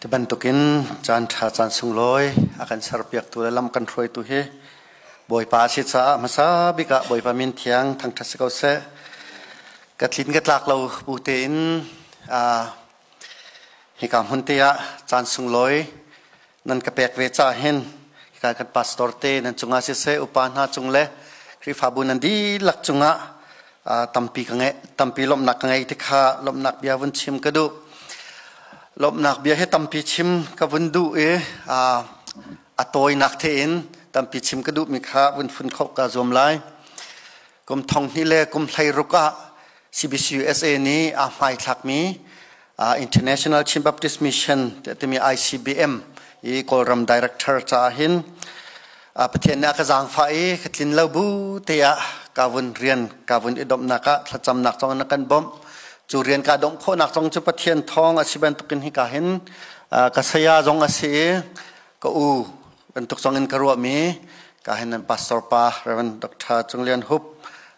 Ti bantukin caan ṭha caan sunglawi a kan serpiaktu le lam kan hruaitu hi Bawipa a si caah hmasa bik ah Bawipa min thiang thangṭhat si ko seh. Ka tlin ka tlak lo bu tein hika hmun te ah caan sunglawi nan ka pek ve caah hin hika kan pastor te nan cungah siseh upa hna cung le Khrihfabu nan dihlak cungah tampi ka ngei tampi lawmhnak ka ngei ti kha lawmhnak bia vun chim ka duh. Lawmhnak bia hi tampi chim ka vun duh i a tawinak tein tampi chim ka duhmi kha vun fun khoh ka zuam lai. Kum thong hnih le kum 16 ah CBCUSA nih aa hmaithlakmi International Chin Baptist Mission timi ICBM i Kawlram director caah hin Pathian nih a ka zaangfah i ka tlin lo bu te ah ka vun rian ka vun i domhnak ah thlacamnak zong in a kan bawmh. Cu rian ka domh khawhnak zong cu Pathian thawng a si bantukin hika hin ka saya zong a si i ka u bantuk zong in ka ruahmi ka hin nan pastor pa Reverend Dr. Cung Lian Hup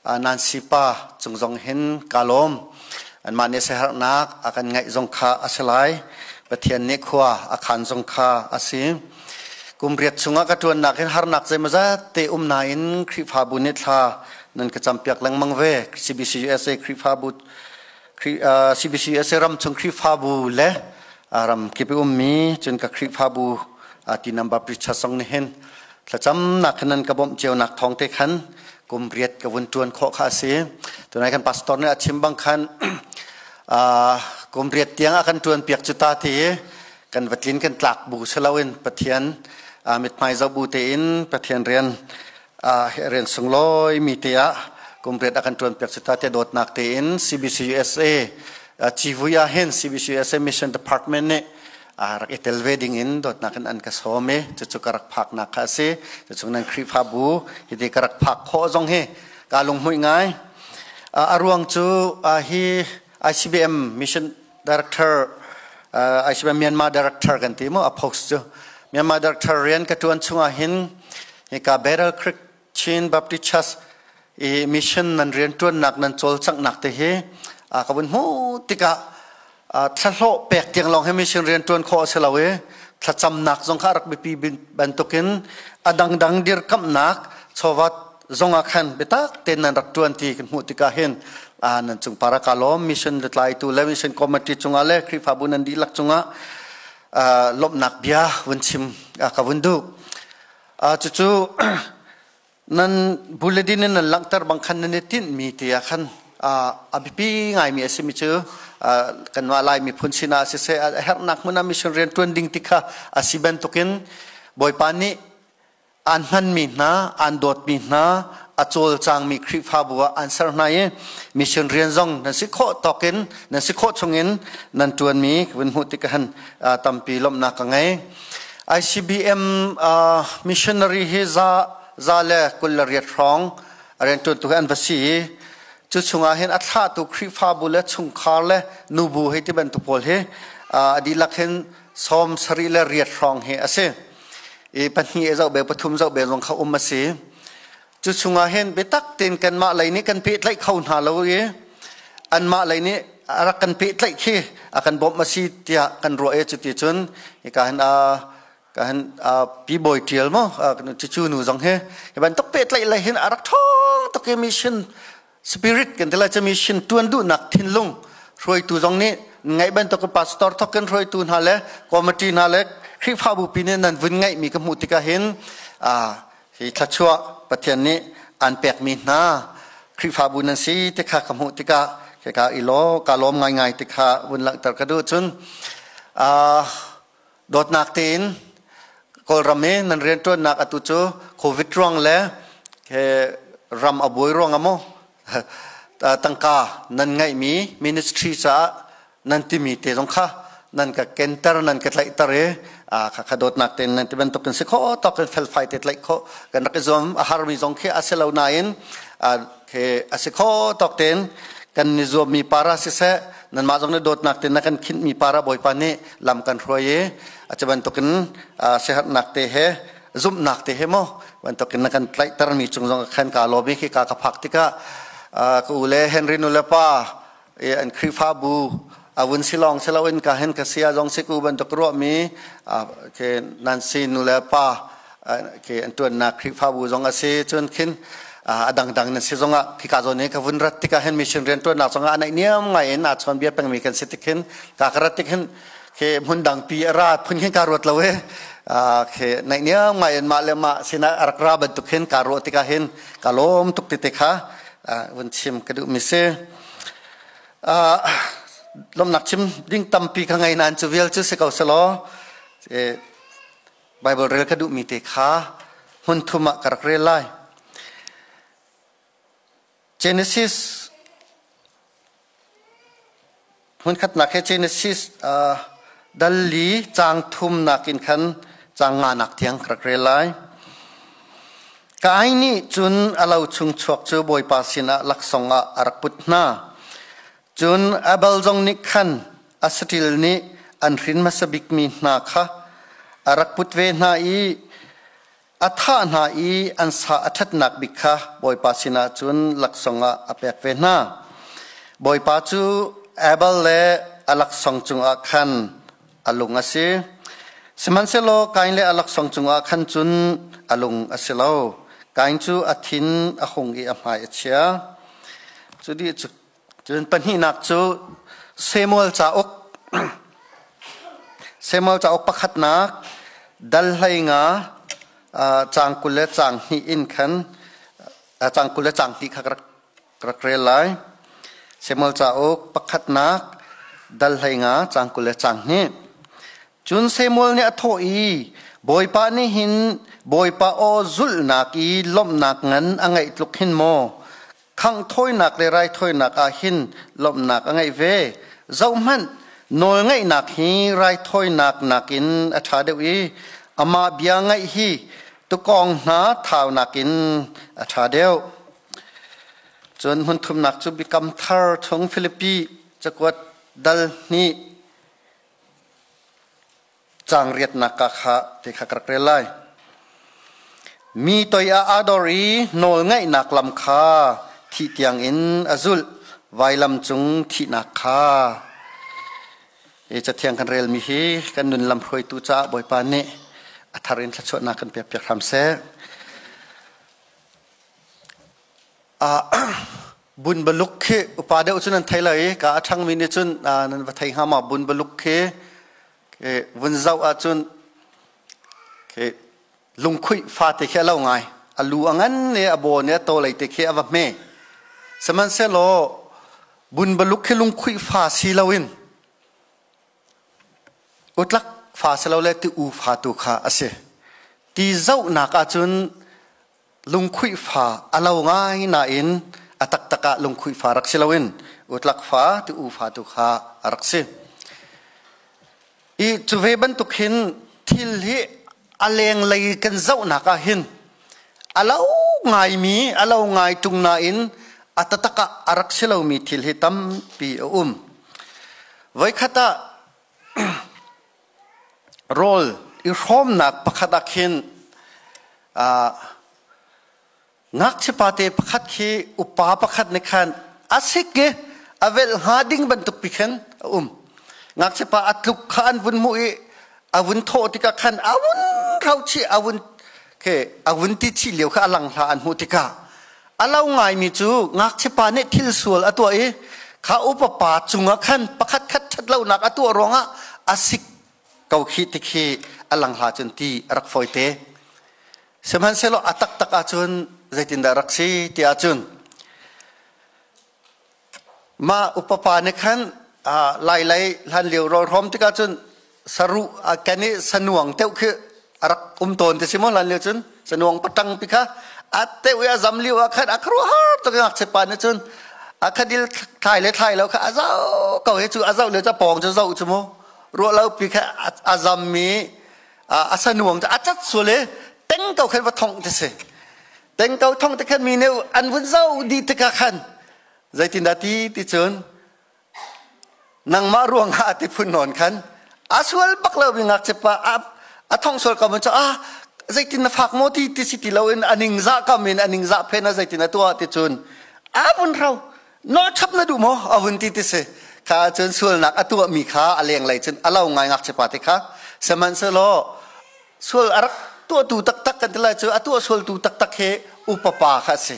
Nancy pa cung zong hin ka lawm. Anmah nih siaherhnak a kan ngaih zong kha a si lai. Pathian nih khua a khan zong kha a si. Kum riat chungah ka ṭuannak hin harnak zeimawzat te um nain Khrihfabu nih thla nan ka campiak lengmang ve. CBC USA Khrihfabu CBC USA ram chung Khrihfabu le ram kip i ummi cun ka Khrihfabu ti number preacher song nih hin thlacamnak khan nan ka bawmh cionak thawng te khan kum riat ka vun ṭuan khawh kha a si. Tunai kan pastor nih a chim bang khan kum riat tiang a kan ṭuan piak cu ta ti kan va tlin kan tlak bu si loin Pathian mithmai zoh bu tein Pathian rian rian sunglawi mi te ah kum riat a kan ṭuan piak cu ta te dawtnak tein CBC USA civui ah hin CBC USA Mission Department nih rak i tel ve ding in dawtnak in an ka sawm i cucu ka rak phaknak kha a si. Cucu nan Khrihfabu hiti ka rak phak khawh zong hi kaa lunghmuih ngai. A ruang cu hi ICBM Mission Director ICBM Myanmar Director kan ti mu a post cu Myanmar Director rian ka ṭuan chungah hin hika Battle Creek Chin Baptist Church i mission nan rianṭuannak nan cawlcanghnak te hi ka vun hmuh tikah thlahlawh pek tiang lawng hi mission rianṭuan khawh a si lo i thlacamnak zong kha a rak biapi bantukin a dangdang dirkamhnak chawva zong ah khan biatak tein nan rak ṭuan ti kan hmuh tikah hin nan cung para ka lawm. Mission tlaitu le mission committee cungah le Khrihfabu nan dihlak cungah lawmhnak bia vun chim ka vun duh. Cucu nan bulletin in nan langhter bang khan nan i tinhmi ti ah khan a biapi ngaimi a simi cu kanmah Lai miphun sinah siseh a herhnak hmun ah mission rian ṭuan ding ti kha a si bantukin Bawipa nih aan hmanmi hna, aan dawtmi hna, a cawlcangmi Khrihfabu ah aan ser hna i mission rian zong nan si khawh tawk in nan si khawh chungin nan ṭuanmi vun hmuh tik han tampi lawmhnak ka ngei. ICBM missionary hi za za le 28 hrawng rianṭuantu hi an va si i cu chungah hin a thlahtu Khrihfabu le chungkhar le nubu hei ti bantuk pawl hi a dihlak hin 78 hrawng hi a si. I pahnih zoh be pathum zoh be zong kha um a si. Cu chungah hin biatak tein kanmah lei nih kan pehtlaih kho hna lo i anmah lei nih a rak kan pehtlaih khi a kan bawmh a si tiah kan ruah i cuti cun hika hin a ka hin pi bawi ṭial maw cucu nu zong hi hi bantuk pehtlaih lei hin a rak ṭhawng tuk i mission spirit kan ti lai cu mission ṭuan duhnak thinlung hruaitu zong nih ngaih bantuk pastor thok kan hruaitu hna le committee hna le Khrihfabu pi nih nan vun ngaihmi ka hmuh tikah hin hi thluachuah Pathian nih an pekmi hna Khrihfabu nan si ti kha ka hmuh tikah ka i law ka lawm ngaingai ti kha vun langhter ka duh. Cun dawtnak tein Kawlram i nan rianṭuannak atu cu COVID ruang le ram a buai ruang ah maw tangka nan ngeihmi ministry caah nan timi te zong kha nan ka kenter nan ka tlaihter i kha kha dawtnak tein nan ti bantuk in si khawh tawk in felfai te tlaih khawh kan rak i zuam. A harmi zong khi a si lo nain khi a si khawh tawk tein kan ni zuammi para siseh, nanmah zong nih dawtnak tein na kan khinhmi para Bawipa nih lam kan hruai i a cu bantukin siaherhnak te he zumhnak te he maw bantukin na kan tlaihtermi cung zong khan ka lawm i khi ka ka phak tikah ka u le Henry nu le pa an Khrihfabu. A vun si lawng si loin ka hin ka sia zong si ku bantuk ruahmi ke Nancy nu le pa ke an tuannak Khrihfabu zong a si. Cun khin a dangdang nan si zongah khika zawn i ka vun rat tikah hin mission rian tuannak zongah a naihniam ngai in aa chawn bia pengmi kan si tik hin ka ka rat tik hin ke hmun dangpi a ra phun khin ka ruat lo e ke naihniam ngai in mah le mah sinah a rak ra bantuk hin ka ruah tikah hin ka lawm tuk ti te kha vun chim ka duh mi si. Lawmnak chim ding tampi ka ngei nain cu vial cu si ko selaw Bible rel ka duhmi te kha hmun thum ah ka rak rel lai. Genesis hmunkhatnak he Genesis dal li caang thumnak in khan caang nganak tiang ka rak rel lai. Kain nih cun a lo chung chuak cu Bawipa sinah laksawng ah a rak put hna. Cun Abel zong nih khan a saṭil nih an hrin hmasa bikmi hna kha a rak put ve hna i a thah hna i an sa a ṭhatnak bik kha Bawipa sinah cun laksawng ah a pek ve hna. Bawipa cu Abel le a laksawng cungah khan a lung a si. Sihmanhsehlaw Kain le a laksawng cungah khan cun a lung a si lo. Kain cu a thin a hung i a hmai a chia. Cu dih cu cun pahnihnak cu Samuel cauk Samuel cauk pakhatnak dal hlei nga caang 20 le caang hnih in khan caang 20 le caang hnih kha ka rak rak rel lai. Samuel cauk pakhatnak dal hlei nga caang 20 le caang hnih. Cun Samuel nih a thawh i, Bawipa nih hin Bawipa aw zulhnak i lawmhnak ngan a ngeih tluk hin maw khangh thawinak le raithawinak ah hin lawmhnak a ngeih ve? Zohhmanh, nawlngaihnak hi raithawinak nakin a ṭha deuh i amah bia ngaih hi tuukawng hna thau nakin a ṭha deuh. Cun hmunthumnak cu Biakam Thar chung Filipi cakuat dal hnih caang riatnak ka kha te kha ka rak rel lai. Mi toi ah aa dor i nawlngaihnak lam kha thih tiangin a zulh, vailam cung thihnak kha. Hi cathiang kan relmi hi kan nun lam hruaitu caah Bawipa nih a thar in thluachuahnak kan pekpiak hram seh. Bunbaluk khi upa deuh cu nan thei lai i ka a ṭhangmi nih cun nan va thei hnga maw bunbaluk khi vun zoh ahcun khi lungkhuih fate khi a lo ngai. A lu a ngan i a baw nih a tawlei te khi a va hme. Sihmanhsehlaw bunbaluk khi lungkhuih fa si loin Utlak fa si lo le ti u fa tu kha a si. Ti zohnak ahcun lungkhuih fa a lo ngai nain a taktak ah lungkhuih fa rak si loin utlak fa ti u fa tu kha a rak si. I cu ve bantuk hin thil hi a lenglei kan zohnak ah hin a lo ngaimi a lo ngai ṭung nain a taktak ah a rak si lomi thil hi tampi a um. Voikhat ah rawl i hrawmnak pakhat ah khin ngakchia pate pakhat khi upa pakhat nih khan a sik i a velh hnga ding bantuk pi khin a um. Ngakchia pa a tluk kha an vun hmuh i a vun thawh tikah khan a vun rau chih a vun ke a vun ti chih lio kha a lang hla an hmuh tikah a lo ngaimi cu ngakchia pa nih thil sual a tuah i kha upa pa cungah khan pakhat khat ṭhat lonak a tuah ruangah a sik ko khi ti khi a lang hla cun ti a rak fawi te. Sihmanhsehlaw a taktak ahcun zeitindah rak si ti ahcun mah upa pa nih khan lai lei hlan lio rawlhrawm tikah cun saruh a ken i sanuang teuh khi a rak um tawn ti si maw hlan lio cun sanuang patang pi kha a teuh i a zam lio ah khan a khuaruahhar tuk i ngakchia pa nih cun a khadil thlai le thlai lo kha a zoh ko hi cu a zoh lio cu a pawng cu zoh cu mu ruah lo pi kha a zam mi a sanuang cu a cat sual i teng ko khan va thongh ti si teng ko thong ti khan mi nih an vun zoh dih tikah khan zeitindah ti ti cun nangmah ruangah a ti phun nawn khan a sual bak lo mi ngakchia pa a thong sual ko man cu ah zeitin na fak maw ti ti si ti loin a ningzah kam in a ningzah phen a zeitin a tuah ti cun a vun rau nol chap na duh maw a vun ti ti si. Kha cun sualnak a tuahmi kha a lenglei cun a lo ngai ngakchia pa te kha. Sihmanhsehlaw sual a rak tuahtu taktak kan ti lai cu a tuah sualtu taktak hi upa pa kha a si.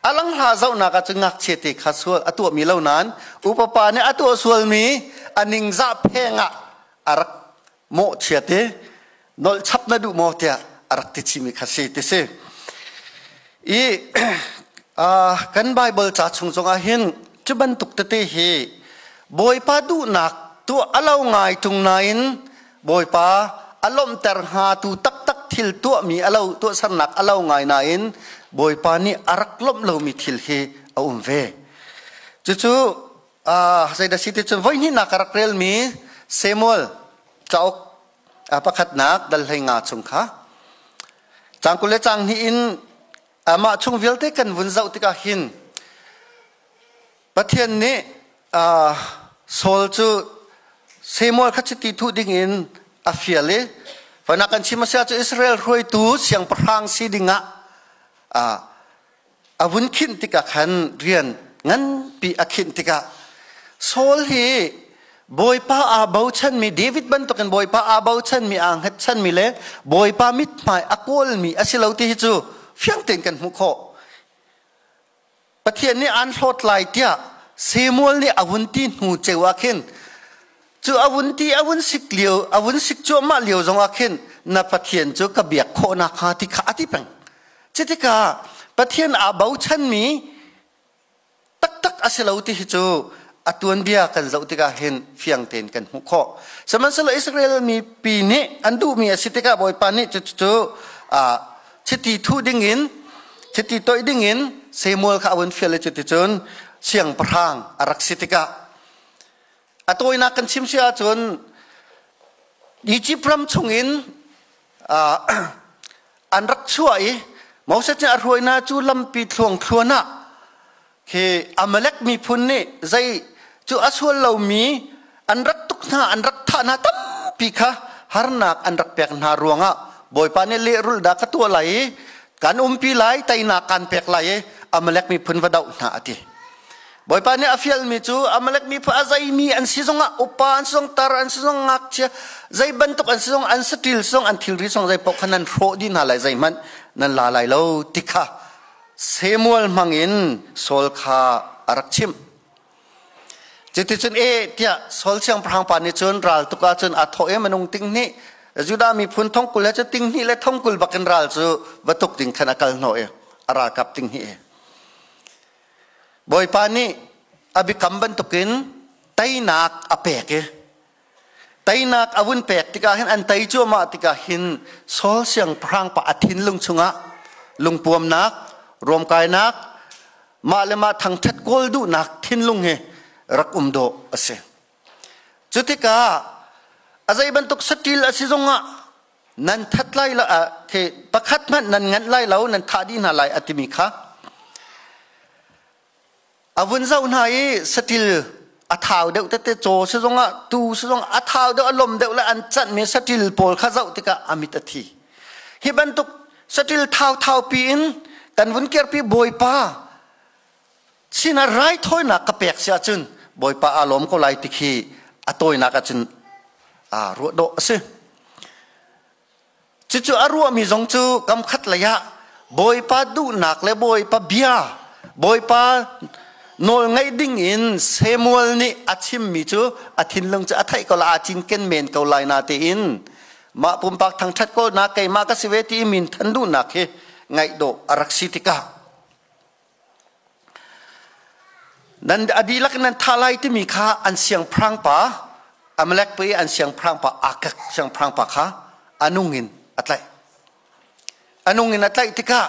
A langhla zohnak ah cun ngakchia te kha sual a tuahmi lo nain upa pa nih a tuah sualmi a ningzah pheng ah a rak mawhchiat i nolh chap na duh maw tiah a rak ti chimi kha si ti si. I kan Bible ca chung zongah hin cu bantuk tete hi Bawipa duhnak tuah a lo ngai ṭung nain Bawipa a lawmhter hngatu taktak thil tuahmi a lo tuahsernak a lo ngai nain Bawipa nih a rak lawmh lomi thil hi a um ve. Cucu zeidah si ti cun voihnihnak ka rak relmi Samuel cauk pakhatnak dal 15 chung kha cang 20 le cang hnih in amah chung vialte kan vun zoh tikah hin Pathian nih Saul cu Samuel kha chiti thuh ding in a fial i fana kan chim a si ahcun Israel hruaitu siangpahrang si dingah a vun khinh tikah khan rian nganpi a khinh tikah Saul hi Bawipa aa bochanmi David bantukin Bawipa aa bochanmi aa hngatchanmi le Bawipa mithmai a kawlmi a si lo ti hi cu fiang tein kan hmuh khawh. Pathian nih aan hlawt lai tiah Samuel nih a vun ti hnu ceu ah khin cu a vun ti a vun sik lio a vun sik cuahmah lio zongah khin na Pathian cu ka biak khawh nakhnga ti kha a ti peng. Cutikah Pathian aa bochanmi taktak a si lo ti hi cu a tuanbia kan zoh tikah hin fiang tein kan hmuh khawh. Sihmanhsehlaw Israel mipi nih an duhmi a si tikah Bawipa nih cucu chiti thuh dingin chiti toih dingin Samuel kha a vun fial i cuticun siangpahrang a rak si tikah a tawinak kan chim si ahcun Egypt ram chungin an rak chuah i Moses nih a hruai hna cu lampi thluang thluan ah khi Amalek miphun nih zei cu a sual lomi an rak tuk hna an rak thah hna tampi kha harnak an rak pek hna ruangah Bawipa nih lehrulh dah ka tuah lai i kan umpi lai teinak kan pek lai i Amalek miphun va doh hna a ti. Bawipa nih a fialmi cu Amalek miphun a zeimi an si zongah upa an si zong tar an si zong ngakchia zei bantuk an si zong an saṭil zong an thilri zong zei paoh kha nan hrawh dih hna lai zeihmanh nan la lai lo ti kha Samuel hmangin Saul kha a rak chimh. Cuticun e tiah Saul siangpahrang pa nih cun ral tuk ahcun aa thawh i minung ting hnih Judah miphun thong 20 he cu ting hnih le thong 20 bakin ral cu va tuk ding khan a kal hnawh i a ralkap ting hnih he. Bawipa nih a biakam bantukin teinak a pek i teinak a vun pek tikah hin an tei cuahmah tikah hin Saul siangpahrang pa a thinlung chungah lungpuamnak, ruamkainak, mah le mah thangṭhat kawl duhnak thinlung hi rak um dawh a si. Cu tikah a zei bantuk saṭil a si zongah nan that lai lo khi pakhat hmanh nan nganh lai lo nan thah dih hna lai a timi kha a vun zoh hna i saṭil a thau deuh tete caw si zongah tu si zong a thau deuh a lom deuh le an canhmi saṭil pawl kha zoh tikah a mit a thi hi bantuk saṭil thau thau pi in kan vun kirpi bawipa sinah raithawinak ka pek si ahcun Bawipa aa lawm ko lai ti khi a tawinak ahcun aa ruah dawh a si. Cucu a ruahmi zong cu kam khat lei ah Bawipa duhnak le Bawipa bia, Bawipa nawl ngaih ding in Samuel nih a chimmi cu a thinlung cu a theih ko lai, aa cinken men ko lai na tiin mah pumpak thangṭhat ko na keimah ka si ve ti min than duhnak hi ngaih dawh a rak si tikah Nan a dihlak in nan thah lai timi kha an siangpahrang pa Amalek pa i an siangpahrang pa Agag siangpahrang pa kha a nung in a tlaih. A nung in a tlaih tikah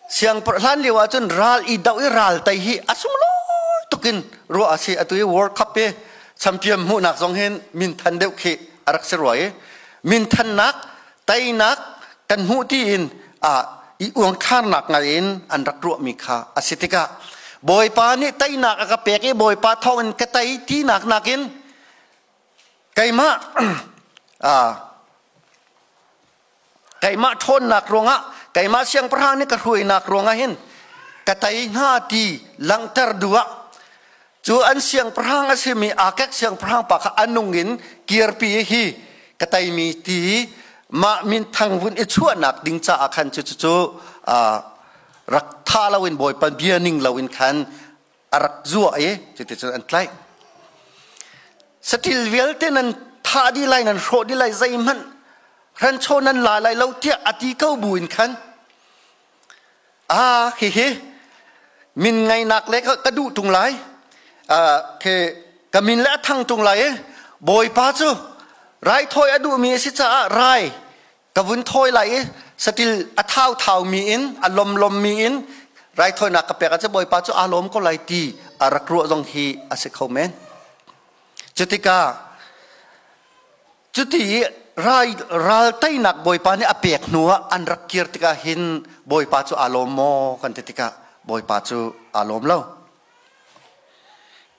siangpahrang hlan lio ahcun ral i doh i ral tei hi a sunglawi tuk in ruah a si. Atu i World Cup i champion hmuhnak zong hin minthan deuh khi a rak si rua i minthannak teinak kan hmuh tiin i uangthlarnak ngai in an rak ruahmi kha a si tikah Bawipa nih teinak a ka pek i Bawipa thawngin ka tei tinak nakin keimah keimah ṭhawnnak ruangah keimah siangpahrang nih ka hruainak ruangah hin ka tei hnga ti langhter duh ah. Cu an siangpahrang a simi Akek siangpahrang pa kha a nung in kirpi hi ka teimi ti mah min thang vun i chuahnak ding caah khan cu cu rak tha loin Bawipa bia ning loin khan a rak zuah i cuticun an tlaih. Saṭil vialte nan thah dih lai, nan hrawh dih lai, zeihmanh hranchaw nan la lai lo tiah a ti ko bu in khan ah hihi min ngainak le ka duh tung lai, khi ka min le a thang tung lai i Bawipa cu raithawi a duhmi a si caah rai ka vun thawi lai i satil a thau thau mi in a lom lom mi in raithawinak ka pek ahcun Bawipa cu aa lawm ko lai ti a rak ruah zong hi a si kho men. Cutikah cuti i rai ral teinak Bawipa nih a pek hnu ah an rak kir tikah hin Bawipa cu aa lawm maw kan ti tikah Bawipa cu aa lawm lo.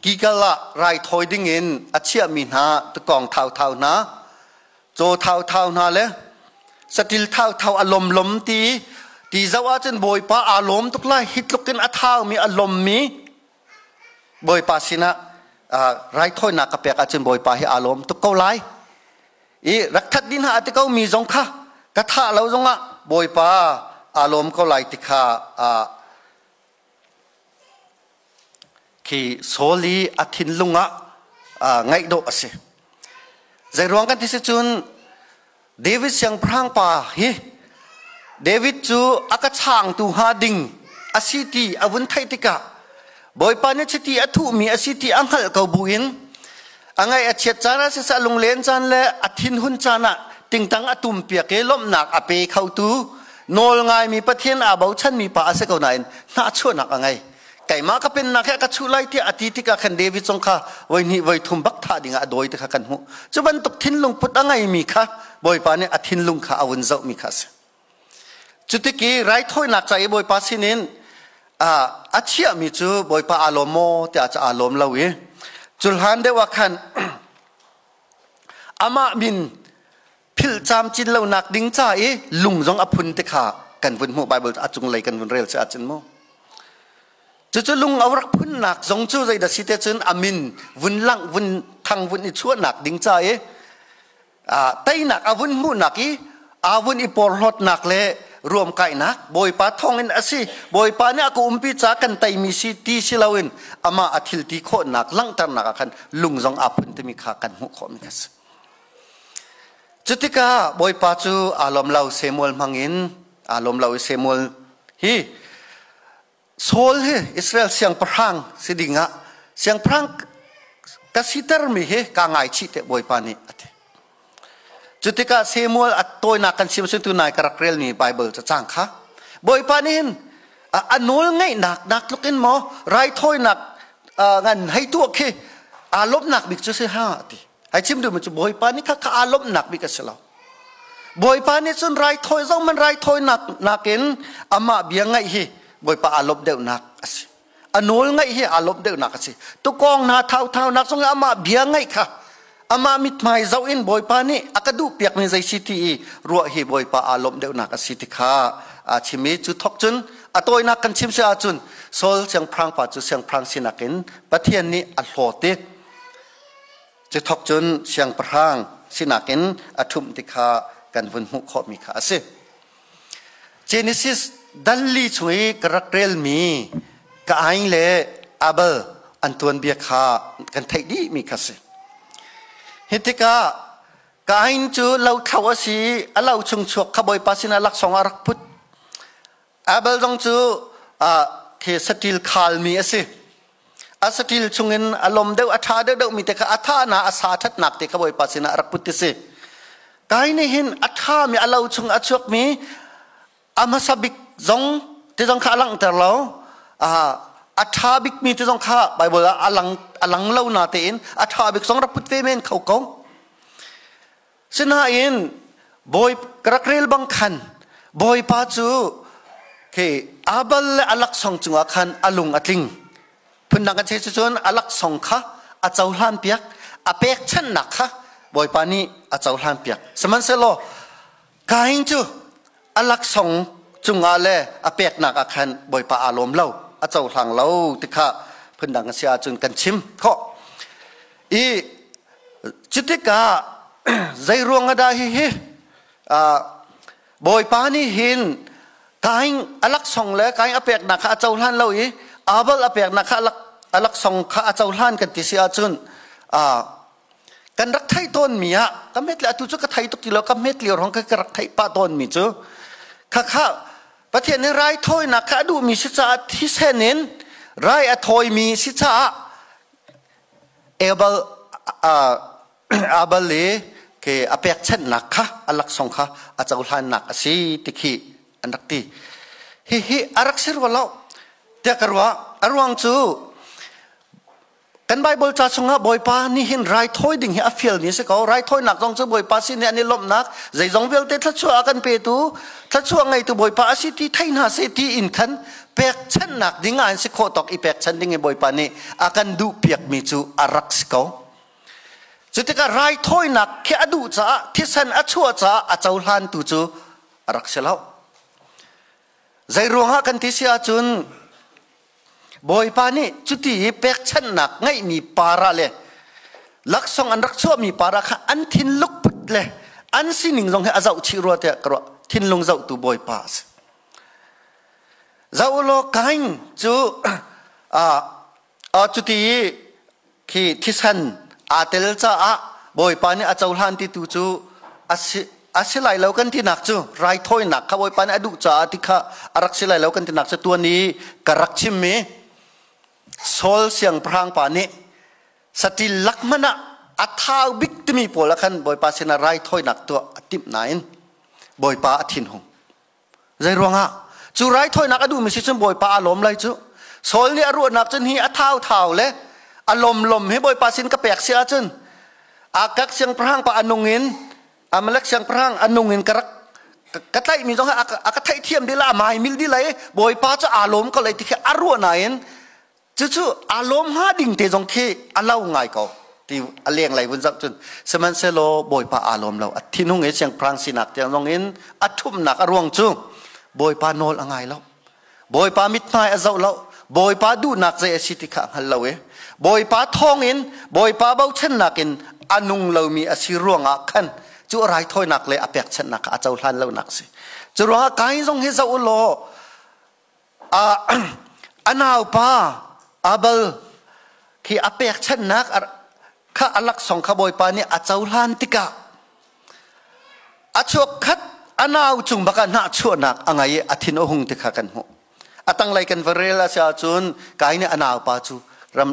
Kikal ah raithawi dingin a chiahmi hna tukawng thauthau hna, caw thauthau hna le saṭil thauthau a lomlom ti ti zoh ahcun Bawipa aa lawm tuk lai. Hi tluk in a thaumi a lommi Bawipa sinah raithawinak ka pek ahcun Bawipa hi aa lawm tuk ko lai. I rak that dih hna a ti ko mi zong kha ka thah lo zongah Bawipa aa lawm ko lai ti kha Khi Saul i a thinlung ah ngaih dawh a si. Zeiruang kan ti si cun David siangpahrang pa hi David cu a ka changtu hnga ding a si ti a vun theih tikah Bawipa nih chiti a thuhmi a si ti a hngalh ko buin a ngaih a chiat caan ah siseh a lunglen caan le a thinhun caan ah tingtang a tumpiak i lawmhnak a pe khotu nawl ngaimi Pathian aa bochanmi pa a si ko nain hnahchuahnak a ngei. Keimah ka pennak he ka chuh lai tiah a ti tikah khan David zong kha voi hnih voi thum bak thah dingah a dawi ti kha kan hmuh. Cu bantuk thinlung put a ngeimi kha Bawipa nih a thinlung kha a vun zohmi kha a si. Cutik i raithawinak ca i Bawipa sinin a chiahmi cu Bawipa aa lawm maw tiah cu aa lawm lo i cu hlan deuh ah khan amah min philh camcin lonak ding ca i lung zong a phun ti kha kan vun hmuh. Bible a cunglei kan vun rel si ahcun mu cucu lung a rak phunnak zong cu zeidah si te cun a min vun langh vun thang vun i chuahnak ding ca i teinak a vun hmuhnak i aa vun i porhlawtnak le ruamkainak Bawipa thawngin a si, Bawipa nih a ka umpi ca kan teimi si ti si loin amah a thil ti khawhnak langhternak ah khan lung zong aa phun timi kha kan hmuh khawhmi kha si. Cutikah Bawipa cu aa lawm lo. Samuel hmangin aa lawm lo i Samuel hi Saul hi Israel siangpahrang si dingah siangpahrang ka sitermi hi kaa ngaichih te Bawipa nih a ti. Cu tikah Samuel a tawinak kan chim tu nai ka rak relmi Bible cacang kha Bawipa nih hin a nawl ngeihnak nak tluk in maw raithawinak ngan hei tuah khi aa lawmhnak bik cu si ha ti. Hai chim duhmi cu Bawipa nih kha kha aa lawmhnak bik a si lo. Bawipa nih cun raithawi zong man raithawinak nakin amah bia ngaih hi Bawipa aa lawmh deuhnak a si. A nawl ngaih hi aa lawmh deuhnak a si. Tukawng hna thauthaunak zong amah bia ngaih kha amah mithmai zoh in Bawipa nih a ka duh piakmi zei si ti i ruah hi Bawipa aa lawmh deuhnak a si ti kha a chim i cu thok cun a tawinak kan chim si ahcun Saul siangpahrang pa cu siangpahrang sinak in Pathian nih a hlawt i Cu thok cun siangpahrang sinak in a ṭhumh ti kha kan vun hmuh khawhmi kha a si. Genesis dalli chung i ka rak relmi Kain le Abel an tuanbia kha kan theih dihmi kha si. Hi tikah Kain cu lothlo a si i a lo chung chuak kha Bawipa sinah laksawng a rak put. Abel zong cu khi saṭil khalmi a si. A saṭil chungin a lom deuh, a ṭha deuh deuhmi te kha a thahna, a sa ṭhatnak te kha Bawipa sinah a rak put ti si. Kai nih hin a ṭhami a lo chung a chuakmi a hmasa bik zong ti zong kha a langhter lo. A ṭha bikmi ti zong kha Bible ah a lang, a lang lo na tein a ṭha bik zong rak put ve men kho ko. Sinain bawi ka rak rel bang khan Bawipa cu khi Abel le a laksawng cungah khan a lung a tling. Phundang kan chei cun a laksawng kha a cohlan piak, a pekchanhnak kha Bawipa nih a cohlan piak. Sihmanhsehlaw Kain cu a laksawng cungah le a peknak ah khan Bawipa aa lawm lo, a cohlang lo ti kha. Phundang a si ahcun kan chim khawh. I cutikah zei ruang ah dah hihi Bawipa nih hin Kain a laksawng le Kain a peknak kha a cohlan lo i Abel a peknak kha a laksawng kha a cohlan kan ti si ahcun kan rak theih tawnmi ah ka hmet le atu cu ka thei tuk ti lo, ka hmet lio hrawng ka rak theih pah tawnmi cu khakha Pathian nih raithawinak kha a duhmi si caah, thisen in rai a thawimi si caah Abel Abel i ke a pekchanhnak kha, a laksawng kha a cohlannak a si ti khi an rak ti. Hihi a rak si rua lo tiah ka ruah. A ruang cu kan Bible ca chungah Bawipa nih hin raithawi ding hi a fialmi a si ko. Raithawinak zong cu Bawipa sin i an i lawmhnak, zeizong vialte thluachuah a kan petu, thluachuah ngeitu Bawipa a si ti thei hna seh ti in khan pekchanhnak ding ah an si khawh tawk i pekchanh ding i Bawipa nih a kan duhpiakmi cu a rak si ko. Cu tikah raithawinak khi a duh caah, thisen a chuah caah a cohlantu cu a rak si lo. Zei ruangah kan ti si ahcun Bawipa nih cuti i pekchanhnak ngeihmi para le laksawng an rak chuahmi para kha an thinlung put le an sining zong hi a zoh chih rua tiah ka ruah. Thinlung zohtu Bawipa a si. Zoh law Kain cu cuti i khi thisen aa tel caah Bawipa nih a cohlan ti tu cu a si lai lo kan tinak cu, raithawinak kha Bawipa nih a duh caah ti kha a rak si lai lo kan tinak cu tuan i ka rak chimmi Saul siangpahrang pa nih saṭil lak hmanh ah a thau bik timi pawl ah khan Bawipa sinah raithawinak tuah a timh nain Bawipa a thinhung. Zei ruangah? Cu raithawinak a duhmi si cun Bawipa a lawm lai cu. Saul nih a ruahnak cun hi a thau thau le a lom lom hi Bawipa sin ka pek si ahcun Agag siangpahrang pa a nung in, Amalek siangpahrang a nung in ka rak ka tlaihmi zong a ka theihthiam dih la, a mai mil dih lai, Bawipa cu aa lawm ko lai ti khi a ruah nain cucu aa lawm hnga ding te zong khi a lo ngai ko ti a leng lei vun zoh cun. Sihmanhsehlaw Bawipa aa lawm lo, a thinhung i siangpahrang sinak tiang zong in a ṭhumhnak a ruang cu Bawipa nawl a ngai lo, Bawipa mithmai a zoh lo, Bawipa duhnak zei a si ti kha a hngal lo i Bawipa thawng in, Bawipa bochannak in a nung lomi a si ruangah khan cu a raithawinak le a pekchanhnak kha a cohlan lonak a si. Cu ruangah Kain zong hi zoh u law, a naupa Abel khi a pekchanhnak kha, a laksawng kha Bawipa nih a cohlan tikah a chuak khat a nau cung bak ah hnahchuahnak a ngei i a thin a hung ti kha kan hmuh. A tanglei kan va rel a si ahcun Kain nih a naupa cu ram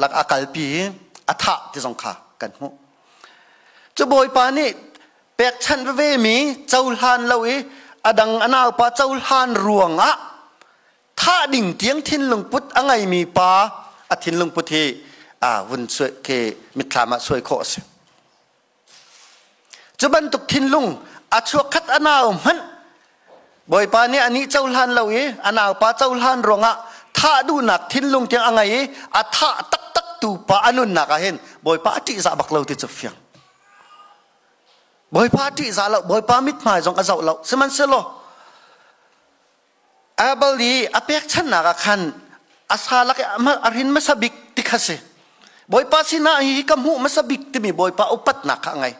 lak a kalpi i a thah ti zong kha kan hmuh. Cu Bawipa nih pekchanh veve mi cohlan lo i a dang a naupa cohlan ruangah thah ding tiang thinlung put a ngeimi pa a thinlung put hi a vun suai khi mitthlam ah suai khawh a si. Cu bantuk thinlung a chuakkhat a nau hmanh Bawipa nih anih cohlan lo i a naupa cohlan ruangah thah duhnak thinlung tiang a ngei i a thah taktak tu pa a nunnak ah hin Bawipa a ṭihzah bak lo ti cu fiang. Bawipa a ṭihzah lo, Bawipa mithmai zong a zoh lo. Sihmanhsehlaw Abel i a pekchanhnak ah khan a sa lak i a hrin hmasa bik ti kha si. Bawipa sinah hi ka hmuh hmasa bik timi Bawipa upatnak kha a ngei.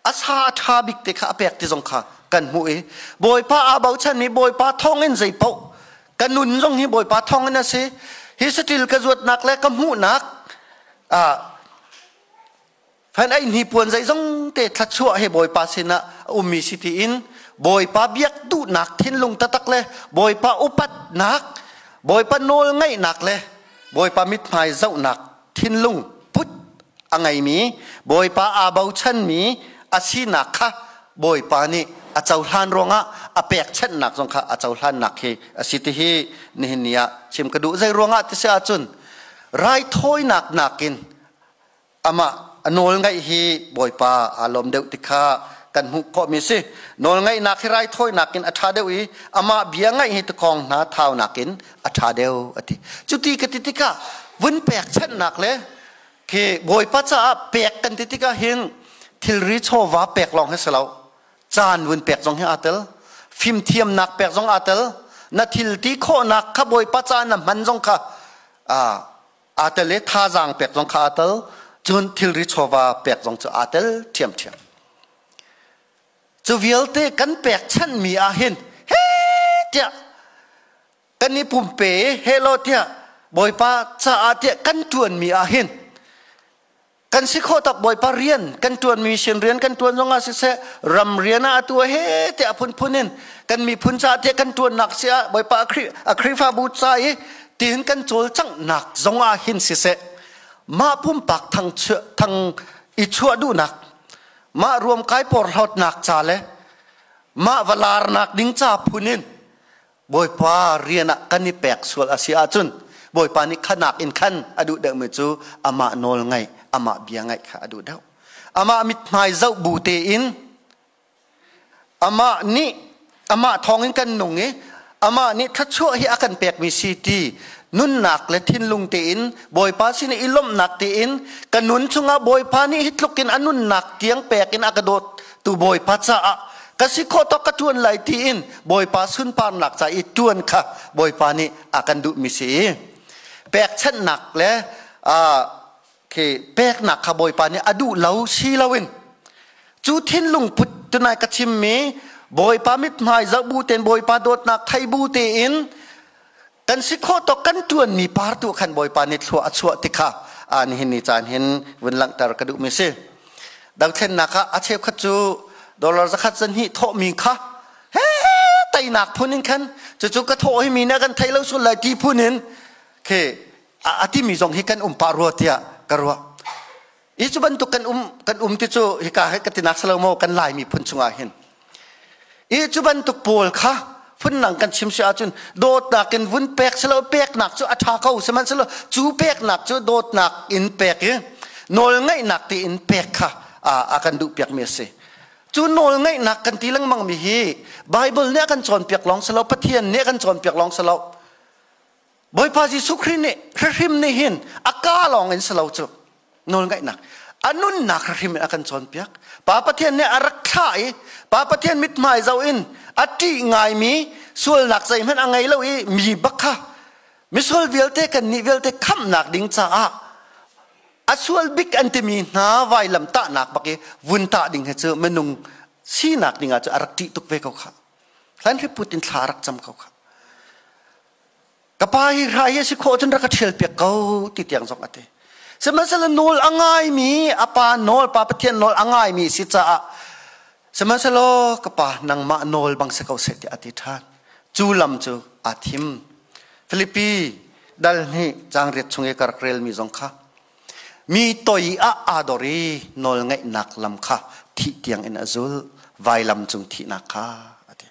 A sa a ṭha bik te kha a pek ti zong kha kan hmuh i Bawipa aa bochanmi, Bawipa thawngin zeipaoh ka nun zong hi Bawipa thawngin a si. Hi saṭil ka zuatnak le ka hmuhnak Fan ei hnipuan zeizong te thluachuah he Bawipa sinah a ummi si tiin Bawipa biak duhnak thinlung taktak le Bawipa upatnak, Bawipa nawl ngaihnak le Bawipa mithmai zohnak thinlung put a ngeimi, Bawipa aa bochanmi a sinak kha Bawipa nih a cohlan ruangah a pekchanhnak zong kha a cohlannak hi a si ti hi nihin ni ah chim ka duh. Zei ruangah ti si ahcun raithawinak nakin amah a nawlngaih hi Bawipa aa lawm deuh ti kha kan hmuh khawhmi a si. Nawlngaihnak hi raithawinak in a ṭha deuh i amah bia ngaih hi tukhawng hna thaunak in a ṭha deuh a ti. Cuti ka ti tikah vun pekchanhnak le khi Bawipa caah pek kan ti tikah hin thilri chawva pek lawng hi si lo. Caan vun pek zong hi aa tel. Fimthiamnak pek zong aa tel. Na thil ti khawhnak kha Bawipa caah na hman zong kha. Aa tel i thazaang pek zong kha aa tel, cun thilri chawva pek zong cu aa tel ṭhiamṭhiam. Cu vialte kan pekchanhmi ah hin he tiah kan i pumpe hello tiah Bawipa caah tiah kan ṭuanmi ah hin kan si khawh tak Bawipa rian kan ṭuanmi sin rian kan ṭuan zongah siseh, ram rian ah atu he tiah phunphun in kan miphun caah tiah kan ṭuannak si ah, Bawipa a Khrihfabu ca i tiin kan cawlcanghnak zongah hin siseh, mah pumpak thang thang i chuah duhnak, mah ruamkai porhlawtnak ca le mah va larnak ding ca phun in Bawipa rian ah kan i pek sual a si ahcun, Bawipa nih khanak in khan a duh deuhmi cu amah nawl ngaih, amah bia ngaih kha a duh deuh. Amah mithmai zoh bu tein, amah nih amah thawngin kan nung i amah nih thluachuah hi a kan pekmi si ti nunnak le thinlung tein, Bawipa sin i lawmhnak tein ka nun chungah Bawipa nih hi tluk in a nunnak tiang pek in a ka dawt tu Bawipa caah ka si khawh tawk ka ṭuan lai tiin Bawipa sunparnak ca i ṭuan kha Bawipa nih a kan duhmi si i pekchanhnak le khi peknak kha Bawipa nih a duh lo si loin, cu thinlung put tunai ka chimmi Bawipa mithmai zoh bu tein, Bawipa dawtnak thei bu tein kan si khawh tawk kan ṭuanmi par tu khan Bawipa nih thlua a chuah ti kha nihin ni caan hin vun langhter ka duhmi si. Dothlennak ah a cheukhat cu dollar 100 100 thawhmi kha he teinak phun in khan cucu ka thawh hi mi nih kan thei lo sul lai ti phun in khi a timi zong hi kan um pah rua tiah ka ruah. I cu bantuk kan um ti cu hika he ka tinak salo maw, kan Lai miphun chungah hin i cu bantuk pawl kha phundang kan chim si ahcun dawtnak in vun pek silo, peknak cu a ṭha ko, sihmanhsehlaw cu peknak cu dawtnak in pek i nawlngaihnak tein pek kha a kan duh piakmi a si. Cu nawlngaihnak kan ti lengmang mi hi Bible nih a kan cawnpiak lawng silo, Pathian nih a kan cawnpiak lawng silo, Bawipa Jesuh Khrih nih hrihrim nih hin a ka lawng in silo cu nawlngaihnak a nunnak hrim in a kan cawnpiak. Pa Pathian nih a rak thlah i Pa Pathian mithmai zoh in a ṭih ngaimi, sualnak zeihmanh a ngei lo i mi bak kha misual vialte, kan nih vialte khamhnak ding caah a sual bik an timi hna vailam tahnak bak i vun tah ding hi cu minung sinak ding ah cu a rak ṭih tuk ve ko kha. Hlan hriput in thla rak cam ko kha. Ka pa, hi hrai hi si khawh cun rak ka ṭhial piak ko ti tiang zong a ti. Sihmanhsehlaw nawl a ngaimi, a pa nawl, Pa Pathian nawl a ngaimi si caah, sihmanhsehlaw ka pa, nangmah nawl bang si ko seh tiah a ti ṭhan. Cu lam cu aa thim. Filipi dal 2 caang 8 chung i ka rak relmi zong kha, mi toi ah aa dor i nawl ngaihnak lam kha thih tiang in a zul, vailam cung thihnak kha a ti.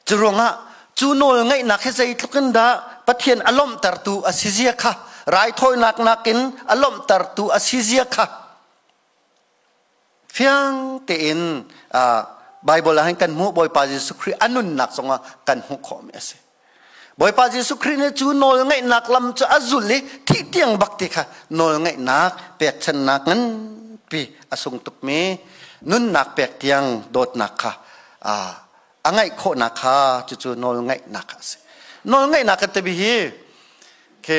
Cu ruangah cu nawl ngaihnak hi zeitluk in dah Pathian a lawmhtertu a si zia kha, raithawinak nakin a lawmhtertu a si zia kha fiang tein Bible ah hin kan hmuh. Bawipa Jesuh Khrih a nunnak zongah kan hmuh khawhmi a si. Bawipa Jesuh Khrih nih cu nawl ngaihnak lam cu a zul i thih tiang bak ti kha nawl ngaihnak pekchannak nganpi a sung tukmi nunnak pek tiang dawtnak kha a ngaih khawhnak kha, cucu nawl ngaihnak a si. Nawl ngaihnak kan timi hi khi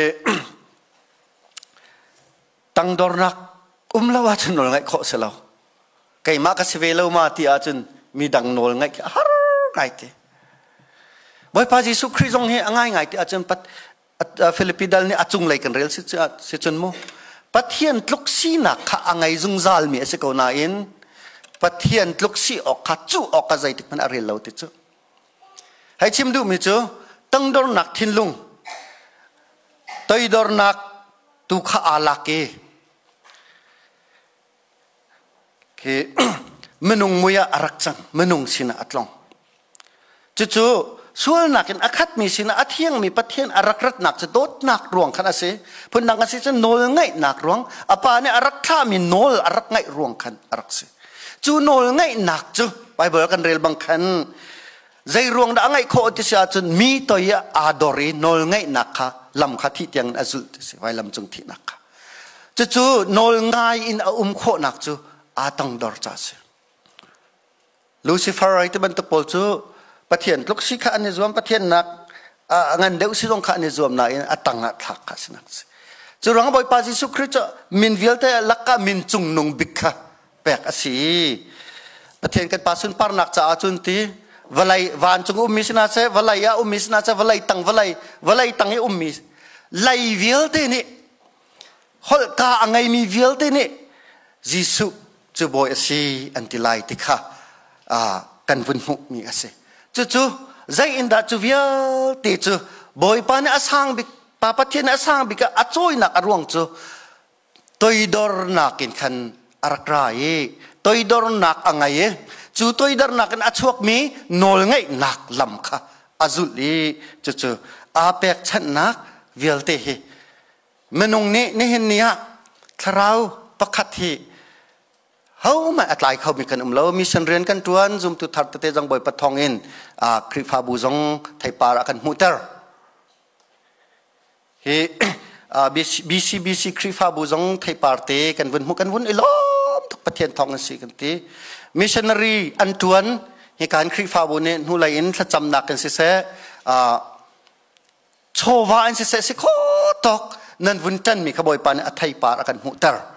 tangdornak um lo ahcun nawl ngaih khawh si lo. Keimah ka si ve lo ma ti ahcun midang nawl ngaih khi a har ngai te. Bawipa Jesuh Khrih zong hi a ngai ngai ti ahcun Filipi dal nih a cunglei kan rel si cun mu, Pathian tluk sinak kha a ngei zungzal mi a si ko nain Pathian tluk si awk kha cuh awk kha zeitik hmanh a rel lo ti cu. Hei chim duhmi cu tangdornak thinlung, toidornak tu kha aa lak i khi minung mui ah a rak cang, minung sinah a tlong. Cucu sualnak in a khatmi sinah a thiangmi Pathian a rak ratnak cu dawtnak ruang khan a si. Phundang a si cu nawl ngaihnak ruang, a pa nih a rak thlahmi nawl a rak ngaih ruang khan a rak si. Cu nawl ngaihnak cu Bible kan rel bang khan zei ruang dah a ngaih khawh ti si ahcun mi toi ah aa dor i nawl ngaihnak kha lam kha thih tiang in a zulh ti si, vailam cung thihnak kha. Cucu nawl ngai in a um khawhnak cu aa tangdor ca si. Lucifer ai ti bantuk pawl cu Pathian tluk si kha an i zuam, Pathian nak a ngan deuh si zong kha an i zuam nain a tang ah thlak kha sinak si. Cu ruang Bawipa Jesuh Khrih cu min vialte lakah min cungnung bik kha pek a si. Pathian kan Pa sunparnak caah cun ti vawlei vancung ummi sina seh, vawlei ah ummi sina seh, vawlei tang vawlei vawlei tang i ummi lei vialte nih holhka a ngeimi vialte nih Jesuh cu bawi a si an ti lai ti kha kan vun hmuhmi a si. Cucu zei in dah cu vialte cu Bawipa nih a sang bik Pa Pathian nih a sang bik ah a cawinak a ruang cu toidornak in khan a rak ra i toidornak a ngei i cu toidornak in a chuakmi nawlngaihnak lam kha a zulh i cucu aa pekchanhnak vialte hi minung nih nihin ni ah thlarau pakhat hi hohmanh a tlai khomi kan um lo. Mission rian kan ṭuan, zumtu thar tete zong Bawipa thawng in Khrihfabu zong theipar a kan hmuhter. Hi BCBC Khrihfabu zong theipar te kan vun hmuh, kan vun i lawm tuk, Pathian thawng an si kan ti. Missionary an ṭuan, hi kan Khrihfabu nih hnulei in thlacamnak in siseh, chawva in siseh si kho tawk nan vun ṭanmi kha Bawipa nih a theipar a kan hmuhter.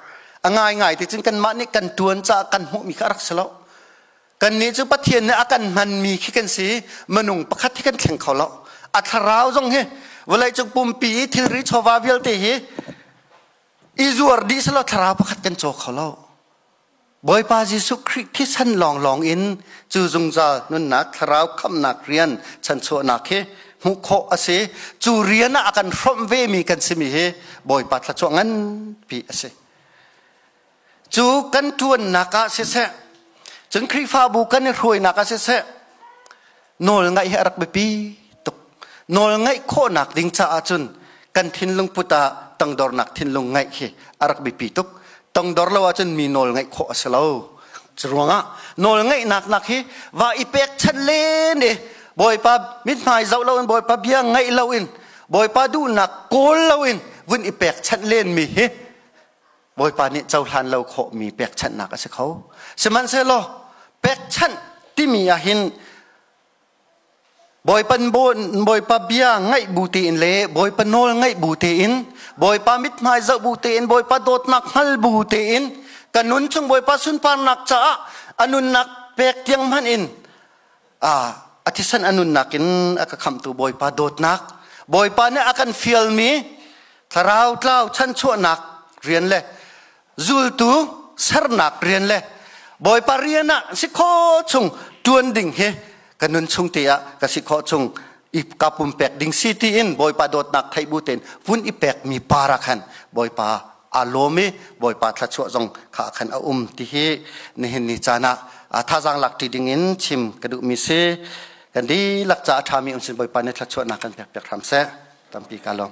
A ngaingai ti cun kanmah nih kan ṭuan caah kan hmuhmi kha a rak si lo. Kannih cu Pathian nih a kan hmanmi khi kan si, minung pakhat hi kan thleng kho lo. A thlarau zong hi vawleicung pumpi i thilri chawva vialte hi i zuar dih selaw thlarau pakhat kan caw kho lo. Bawipa Jesuh Khrih thisen lawnglawng in cu zungzal nunnak thlarau khamhnak rian chanchuahnak hi hmuh khawh a si. Cu rian ah a kan hrawmh vemi kan simi hi Bawipa thluachuah nganpi a si. Cu kan ṭuannak ah siseh, cun Khrihfabu kan i hruainak ah siseh, nawl ngaih hi a rak biapi tuk. Nawl ngaih khawhnak ding caah cun kan thinlung put ah tangdornak thinlung ngaih hi a rak biapi tuk. Tangdor lo ahcun mi nawl ngaih khawh a si lo. Cu ruangah nawl ngaihnak nak hi va i pekchanh len i Bawipa mithmai zoh loin, Bawipa bia ngaih loin, Bawipa duhnak kawl loin vun i pekchanh len mi hi Bawipa nih cohlan lo khawhmi pekchanhnak a si kho. Sihmanhsehlaw pekchanh timi ah hin Bawipa, Bawipa bia ngaih bu tein le Bawipa nawl ngaih bu tein, Bawipa mithmai zoh bu tein, Bawipa dawtnak hngal bu tein, ka nun chung Bawipa sunparnak caah a nunnak pek tiang hmanh in a thisen a nunnak in a ka khamhtu Bawipa dawtnak, Bawipa nih a kan fialmi thlarau tlau chanchuahnak rian le zultu sernak rian le Bawipa rian ah si khawh chung tuan ding hi ka nun chung te ah ka si khawh chung i ka pumpek ding si tiin Bawipa dawtnak theih bu tein vun i pek mi para khan Bawipa aa lawm i Bawipa thluachuah zong kha khan a um ti hi nihin ni caan ah thazaang lak ṭi ding in chim ka duhmi si. Kan dihlak ca a ṭhami um sin Bawipa nih thluachuahnak kan pek piak hram seh. Tampi ka lawm.